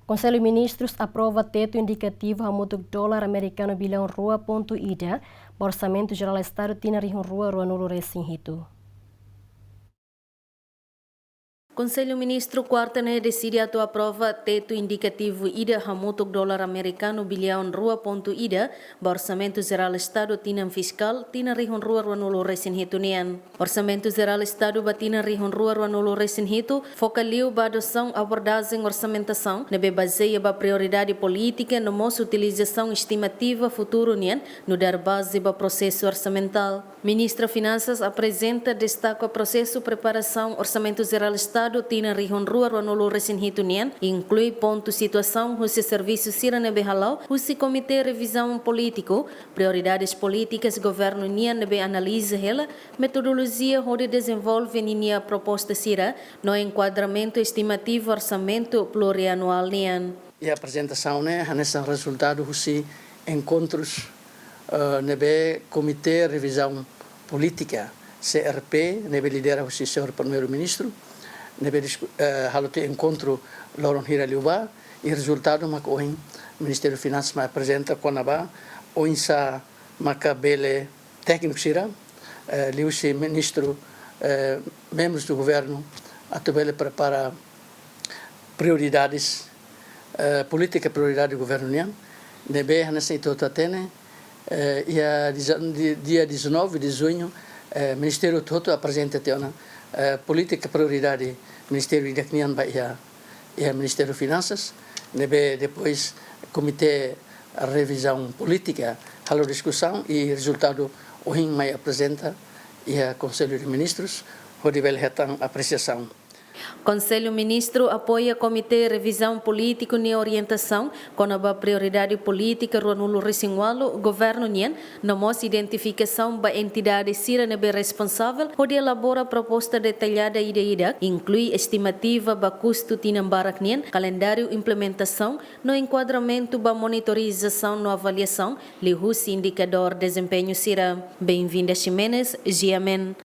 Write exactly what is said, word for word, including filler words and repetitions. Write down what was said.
Konsellu Ministrus aprova tetu indikativu hamutuk dolar amerikanu biliaun rua pontu ida ba Orsamentu Jerál Estadu tinan rihun rua ruanulu resin hitu. Konsellu Ministru kuarta ne'e deside atu aprova tetu indikativu ida hamutuk dolar amerikanu biliaun rua pontu ida ba Orsamentu Jerál Estadu tinan fiskál tinan rihun rua ruanulu resin hitu nian. Orsamentu Jerál Estadu ba tinan rihun rua ruanulu resin hitu foka liu ba adosaun abordajen orsamentasaun ne'ebé bazeia ba prioridade polítika no mós utilizasaun estimativa futuru nian nu'udar baze ba prosesu orsamentál. Ministra Finansas aprezenta destaka prosesu preparasaun Orsamentu Jerál Estadu tinan rihun rua ruanulu resin hitu nian, inklui pontu situasaun husi servisu sira ne'ebé hala'o husi Komité Revizaun Polítiku, prioridades polítikas governu nian ne'ebé analiza hela metodolojia hodi dezenvolve ninia proposta sira no enkuadramentu estimativu orsamentu plurianuál nian. Iha aprezentasaun ne'e hanesan rezultadu husi enkontrus, eh, ne'ebé Komité Revizaun Polítika, C R P, ne'ebé lidera husi Señór Primeiru-Ministru, ne'ebé disku-, eh, halo tiha enkontru loron hira liubá, i rezultadu mak ohin Ministériu Finansas mai aprezenta kona-ba oinsá maka bele tékniku sira, eh, liuhusi ministru, eh, membrus do governu, atu bele prepara prioridades, eh, polítika prioridade governu nian, ne'ebé hanesan ita hotu hatene, eh, iha deza-, di-, dia dezanove de junho, eh, ministériu hotu aprezenta tiha ona, eh, polítika prioridade ministériu ida-ne'e nian ba iha, iha Ministériu Finansas, ne'ebé depois Komité Revizaun Polítika halo diskusaun i rezultadu ohin mai aprezenta iha Konsellu de Ministrus, hodi bele hetan apresiasaun. Konsellu Ministru apoia Komité Revizaun Polítiku nia orientasaun kona-ba prioridade polítika ruanulu resin ualu governu nian, no mós identifikasaun ba entidade sira ne'ebé responsavel hodi elabora proposta detallada ida-idak, inklui estimativa ba kustu tinan barak nian, kalendáriu implementasaun, no enkuadramentu ba monitorizasaun no avaliasaun liuhusi indikadór dezempeñu sira. Benvinda Ximenes, G M N.